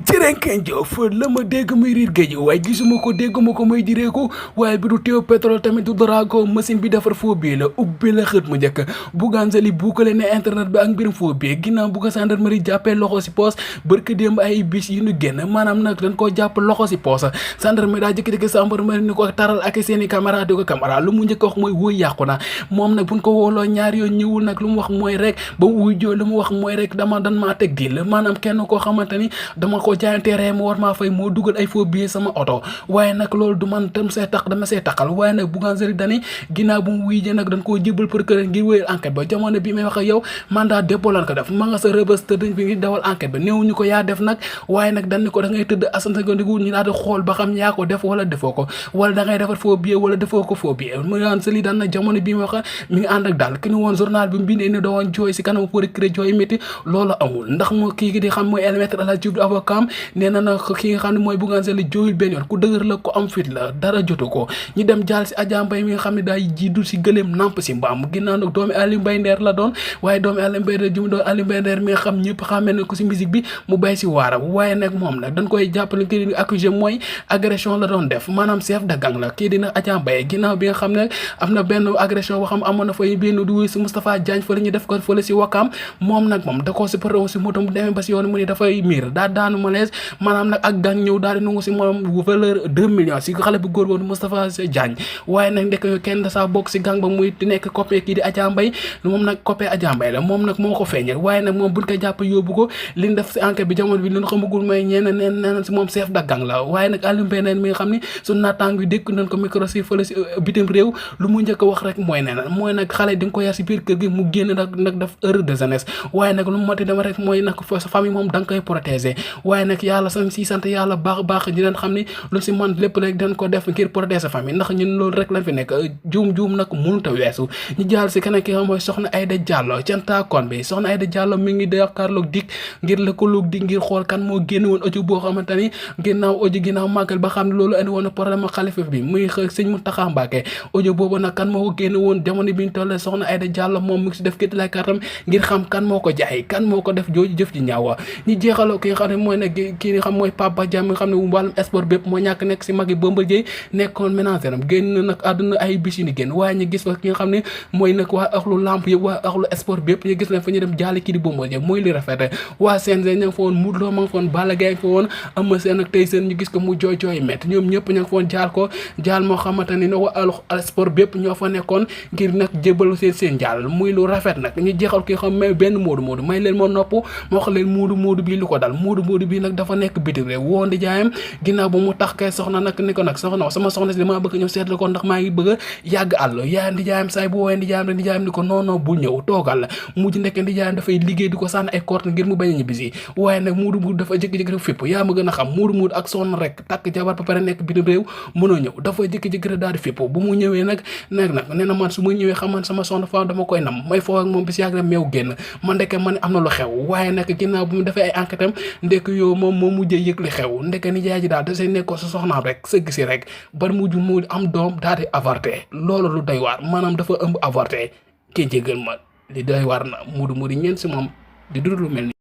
jërëjëf Diouf la ma dégg muy riir géej waaye gisuma ko dégguma ko muy direeku waaye bi du teew pétrole tamit du drago machine bi defar faux billet la ubbi la xët mu njëkk Bougane Sali buukale ne internet bi ak mbirum faux billet ginnaaw bu ko gendarmerie jàppee loxo si poos barka démb ay bis yi ñu génn maanaam nag dañ koo jàpp loxo si poos gendarmerie daa jëkki-jëkki gendarmerie ni ko taral ak seeni caméra di ko caméra lu mu njëkk wax mooy wóoy yàqu na moom nag buñ ko wooloo ñaari yoon ñëwul nag lu mu wax mooy rek ba mu wuy joo lu mu wax mooy rek dan maa teg dil maanaam kenn koo xamante ni dama ko jaayante ree mu war maa fay moo dugal ay faux billets sama oto waaye nag loolu du man tam see tax dama see taxal waaye nag Bougane Sali dani ginnaaw bu mu wuyjee nag dañ koo jébal procureur ngir wéyal enquête ba jamono bi may wax ak yow mandat dépôt lan ko def ma nga sa rëbës tëdd bi ngi dawal enquête ba néew ñu ko yaa def nag waaye nag dañ ni ko da ngay tëdd asansagandigu ñu daal di xool ba xam yaa ko def wala defoo ko wala da ngay defar faux billet wala defoo ko faux billet Bougane Sali daan na jamono bi may wax mi ngi ànd ak daal ki ñu woon journal bi mu bindee ni doon jooy si kanam procureur jooy métti loolu amul ndax moo kii di xam mooy maître El Hadji Diouf avocat nee na nag ki nga xam ne mooy Bougane Sali jooyul benn yoon ku dëgër la ko am fit la dara jotu ko ñu dem jaal si Adja Mbaye mi nga xam ne daay jiitu si gëléem namp si mbaam ginnaaw nag doomi Aliou Mbaye Nder la doon waaye doomi Aliou Mbaye Nder ji mu doon Aliou Mbaye Nder mi nga xam ñëpp xamee na ko si musique bi mu bay si waaram waaye nag moom nag dañ koy jàppale kii di accusé mooy agression la doon def maanaam chef de gang la kii dina Adja Mbaye ginnaaw bi nga xam ne am na benn agression boo xam amoon na fay benn du si Moustapha Diagne fële ñu def ko fële si Wakam moom nag moom da koo si porté si moto mu demee ba si yoon mu ni dafay miir daa daanu malaise maanaam nag ak gang ñëw daal di nangu si moom valeur 2 millions si xale bu góor boobu Moustapha Diagne waaye nag ndekk yo kenn da saa bokk si gang ba muy nekk copain kii di Adja Mbaye moom nag copain Adja Mbaye la moom nag moo ko feeñal waaye nag moom buñ ko jàpp yóbbu ko liñ def si enquête bi jamono bi liñ xamagul mooy neen si moom chef de gang la waaye nag Aliou Mbaye mi nga xam ni su naataang bi dékk nañ ko micro si fële si bitim réew lu mu njëkk a wax rek mooy mooy nag xale di nga ko yar si biir kër gi mu génn nag def heure de jeunesse waaye nag lu mu mati dama rek mooy nag sa famille moom da nga koy protéger waaye nag yàlla sax si sant yàlla baax ñi leen xam ni lu si man lépp rek dañ ko def ngir protéger sa famille ndax ñun loolu rek lañ fi nekk juum nag mënut a weesu ñu jaal si keneen ki nga xam mooy soxna Aïda Diallo cantaakon bi soxna Aïda Diallo mi ngi jàkkaarloog dik ngir lëkkaloog dik ngir xool kan moo génn woon audio boo xamante ni ginnaaw màggal ba xam ne loolu andi woon na problème ak xalifa bi muy sëñ Mountakha Mbacké audio boobu nag kan moo ko génn woon jamono bi ñu tollee soxna Aïda Diallo moom mu ngi si def kétti lay kartam ngir xam kan moo ko jaay kan moo ko def jooju jëf ji ñaawa ñu jeexaloo ki nga xam ne mooy nag kii nga xam mooy Papa Dia mi nga xam ne wàllum sport bépp moo ñàkk nekk si mag yi Bombardier nekkoon ménager am génn nag àdduna ay bis yu ni génn waaye ñu gis fa ki nga xam ne mooy nag waa axlu lamp yëpp waa axlu sport bépp ñu gis leen fa ñu dem jaali kii di Bombardier mooy li rafet waa CNG ña nga fa woon Modou Lo ma nga fa woon Balla Gaye nga fa woon Eumeu Sène ak Tyson ñu gis ko mu jooy métti ñoom ñëpp ña nga fa woon jaal moo xamante ni nag waa axlu sport bépp ñoo fa nekkoon ngir nag jébalu seen jaal muy lu rafet nag ñu jeexal ki nga xam may benn Modou may leen ma nopp moo wax leen Modou bii lu ko dal Modou bii nag dafa nekk bitim réew woo ndi jaayam ginnaaw ba mu tax kay soxna nag ni ko nag soxna sama soxna si damaa bëgg ñëw seetlu ko ndax maa ngi bëgg a yàgg àll yaay ndi jaayam saay bu woowee ndi jaayam rek ndi jaayam ni ko non bul ñëw toogal la mujj nekk ndi jaayam dafay liggéey di ko sànni ay korte ngir mu bañ a ñibbisi waaye nag Modou dafa jékki-jékki rek fépp yaa ma gën a xam Modou ak soxna rek takk jabar ba pare nekk bitim réew mënoo ñëw dafa jékki-jékki rek daal di fépp bu mu ñëwee nag nee na man su ma ñëwee xaman sama soxna fa dama koy nam may foofu ak moom bis yàgg rek meew génn man ndeke man am na lu xew waaye nag ginnaaw bu mu defee ay enquête am ndekk yow moom moo mujjee yëg li xew ndeke ni jaay ji daal da say nekkoo sa soxnaam rek sëgg si rek bar mujj mu am doom daal di avorté loolu lu doy waar maanaam dafa ëmb avorté kii jégal ma li doy waar na Modou ñeent si moom di dund lu mel ni